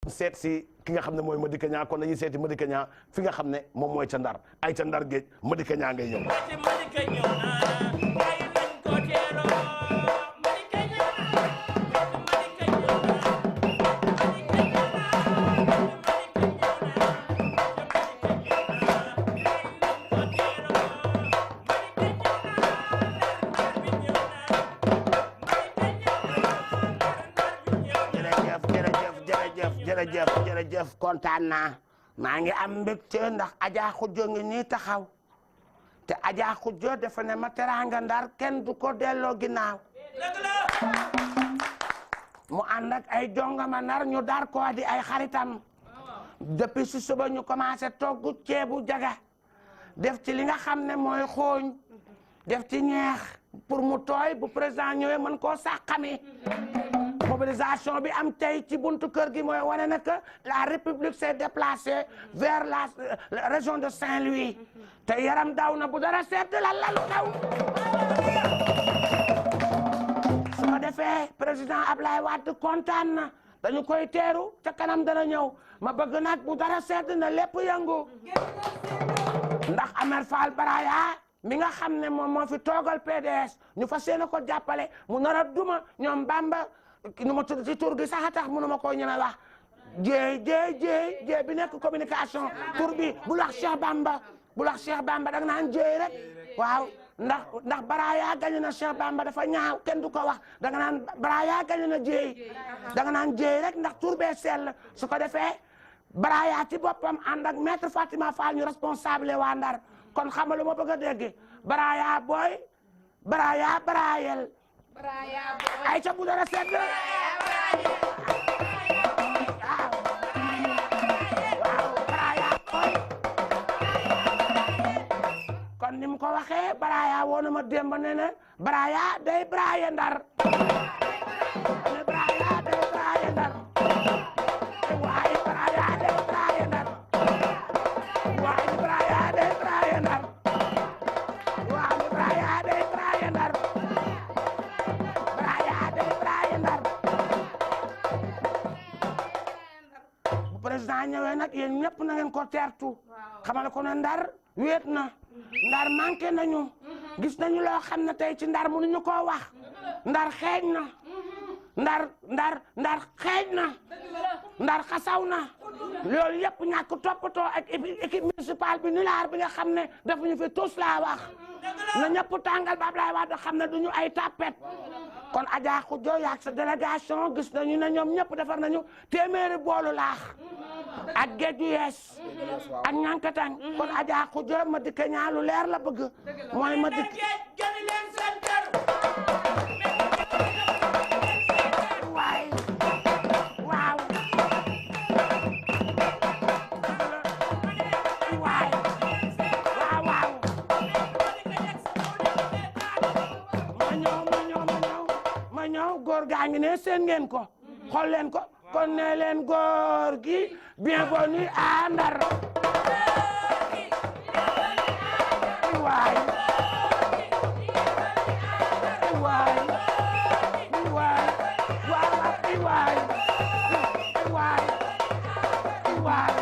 seet si ki nga xam ne mooy Madické Niang kon dañuy seeti Madické Niang fi nga xam ne moom mooy ca Ndar ay ca Ndar géej Madické Niang ngay ñëw. jërëjëf kontaan naa maa ngi am mbégte ndax Adja Khoudia ngi nii taxaw te Adja Khoudia dafa ne ma teraanga Ndar kenn du ko delloo ginnaaw mu ànd ak ay jongama Ndar ñu dar ko di ay xaritam depuis si suba ñu commencé togg ceebu jaga def ci li nga xam ne mooy xooñ def ci ñeex pour mu tooy bu président ñëwee mën koo sàqami mobilisation bi am tey ci buntu kër gi mooy wane na que la République s'est déplacée vers la région de Saint-Louis te yaram daw na bu dara sedd la lalu daw su ko defee président Ablaye Wade kontaan na dañu koy teeru ca kanam dana ñëw ma bëgg nag bu dara sedd na lépp yëngu ndax Amer Fall Baraya mi nga xam ne moom moo fi toogal PDS ñu fas yéene ko jàppale mu nar a duma ñoom Bamba nu ma tudd ci tur gi sax a tax mënu ma koo ñeme wax jéey bi nekk communication tur bi bul wax Cheikh Bamba da nga naan jéey rek waaw ndax Baraya gañ na Cheikh Bamba dafa ñaaw kenn du ko wax da nga naan Baraya gañ na jéey da nga naan jéey rek ndax tur bee sell su ko defee Baraya ci boppam ànd ak maître Fatima Fall ñu responsable waa Ndar kon xam nga lu ma bëgg a dégg Baraya booy Baraya Barayel ay ca bu dara sedd kon ni mu ko waxee Baraya woona ma démb ne ne Baraya day Baraya Ndar ne Baraya day Baraya Ndar waaye Baraya day Baraya Ndar waaye Baraya day Baraya Ndar waaye Baraya day Baraya Ndar président ñëwee nag yéen ñëpp na ngeen ko teertu xamal ko ne Ndar wéet na Ndar manqué nañu gis nañu loo xam ne tey ci Ndar mënuñu koo wax Ndar xeeñ na Ndar xeeñ na Ndar xasaw na loolu yëpp ñàkk toppatoo ak équipe municipale bi nilaar bi nga xam ne defuñu fi tous laa wax na ñëpp tàngal ba Ablaye Wade xam ne duñu ay tapet kon Adja Khoudia yaag sa délégation gis nañu ne ñoom ñëpp defar nañu téeméeri boolu laax ak géej yu yees ak ñankatang kon Adja Khoudia Madické Niang lu leer la bëgg mooy Madické waay waaw waay waaw ma ñëw góor gaa ngi ne seen ngeen ko xool leen ko kon ne leen góor gi bienvenue à Ndar waay waay waay waay waay waay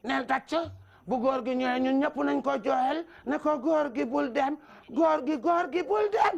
neel tàcc bu góor gi ñëwee ñun ñëpp nañ ko jooyal ne ko góor gi bul dem góor gi bul dem